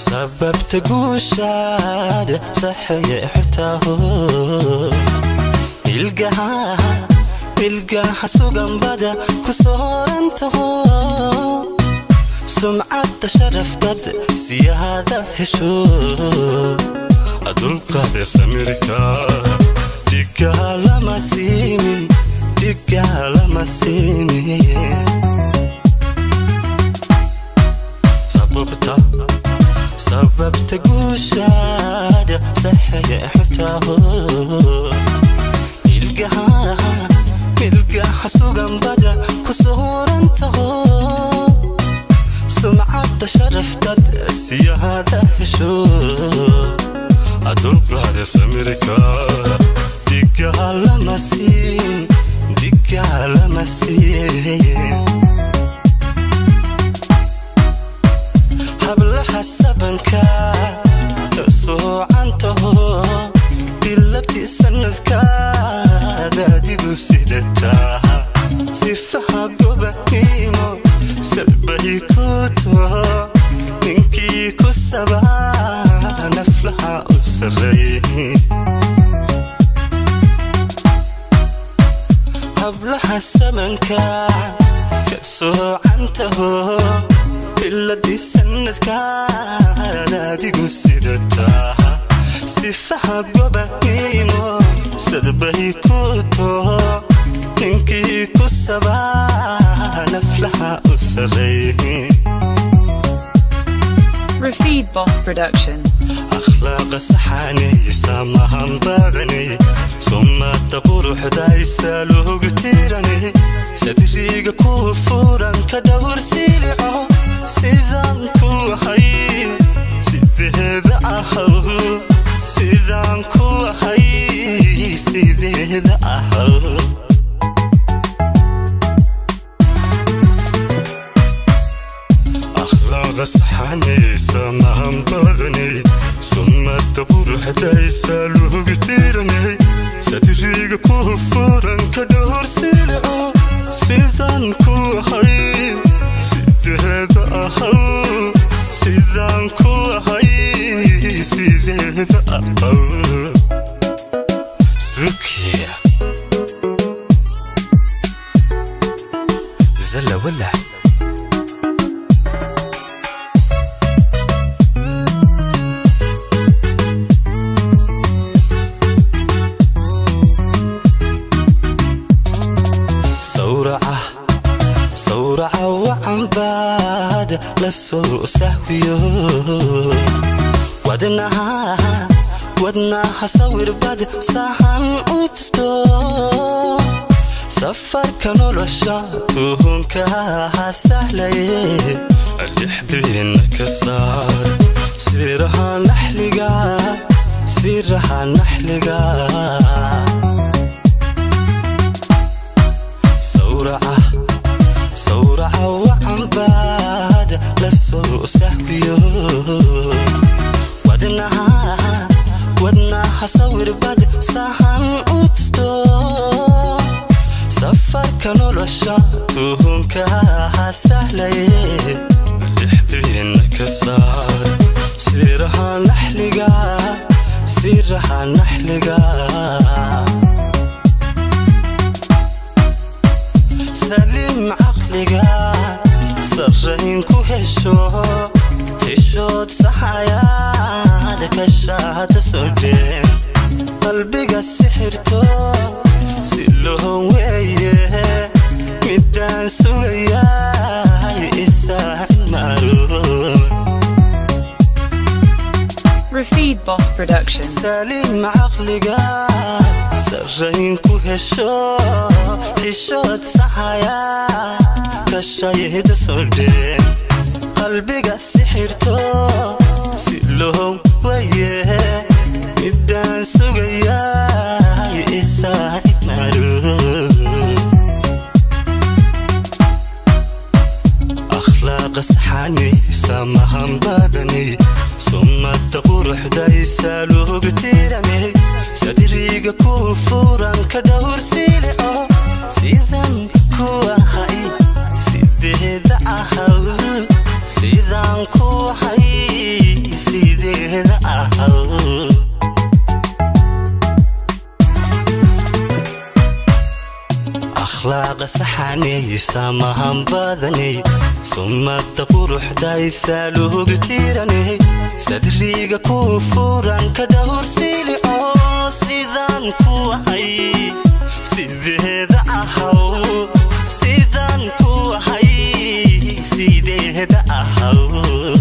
Sababta guushaada saxiixtaho ilgaha suganbada ku soorantaho sumcadda sharaftad siyaada hesho dulqaada samirka dhigaa lama siimin dhigaa lama siimin sababta guushaada saxiixtaho ilgaha suganbada ku soorantaho sumcadda sharaftad siyaada hesho dulqaada samirka dhigaa lama siin dhigaa lama siin hablaha sabanka soocantaho bilati sanadkaada adigu sidataa sifaha gobanimo sabahi ku taho ninkii ku sabaa naflaha u sarreeyey hablaha sabanka soocantaho biladi sanadkaada adigu sidataa sifaha gobanimo sadbahi ku taho ninkii ku sabaa naflaha u sarreeyey. Rafid Boss Production. Akhlaaqa saxanaysa mahan badanay sumada quruxdaysa loogu tiranay sadriga ku furan ka dhowr silico sidaan ku ahay sideeda ahaw sidaan ku ahay sideeda ahaw akhlaaqa saxanaysa mahan badanay sumada quruxdaysa loogu tiranay sadriga ku furan ka dhowr silico sidaan ku ahay sideeda ahaw sidaan ku ahay sideeda ahaw Sukiya zalla wala sawraca wacanbaad la soo sahwiyo wadnaha sawirbad sahan u tusto safarka nolosha tuhunka sahlaye dhexdiina ka saar siraha naxliga siraha naxliga sawraca wacanbaad la soo sahwiyo wadnaha sawirbad sahan u tusto safarka nolosha tuhunka sahlaye dhexdiina ka saar siraha naxliga siraha naxliga saliim caqliga sarrayn ku hesho heshood saxayaad ka shaada soo jeen qalbiga sixirto si loo weeye midaan sugayaay isaacin maaruun. Rafid Boss Production. Saliim caqliga sarrayn ku hesho heshood saxayaa ka shayda soo jeen qalbiga sixirto si loo weeye midaan sugayaay isaacin maaruun. Akhlaaqa saxani, samahan badani, sumada quruxdaysa lugtirane, sadriga ku furan ka dhowrsilico. Sidan ku ahay sideeda ahaw, sidaan ku ahay sideeda ahaw. Akhlaaqa saxaney, samahan badaney, sumada quruxdaysa lugtirane, sadriga ku furan ka dhowrsilico. Sidaan ku ahay sideeda ahaw, sidaan ku ahay sideeda ahaw.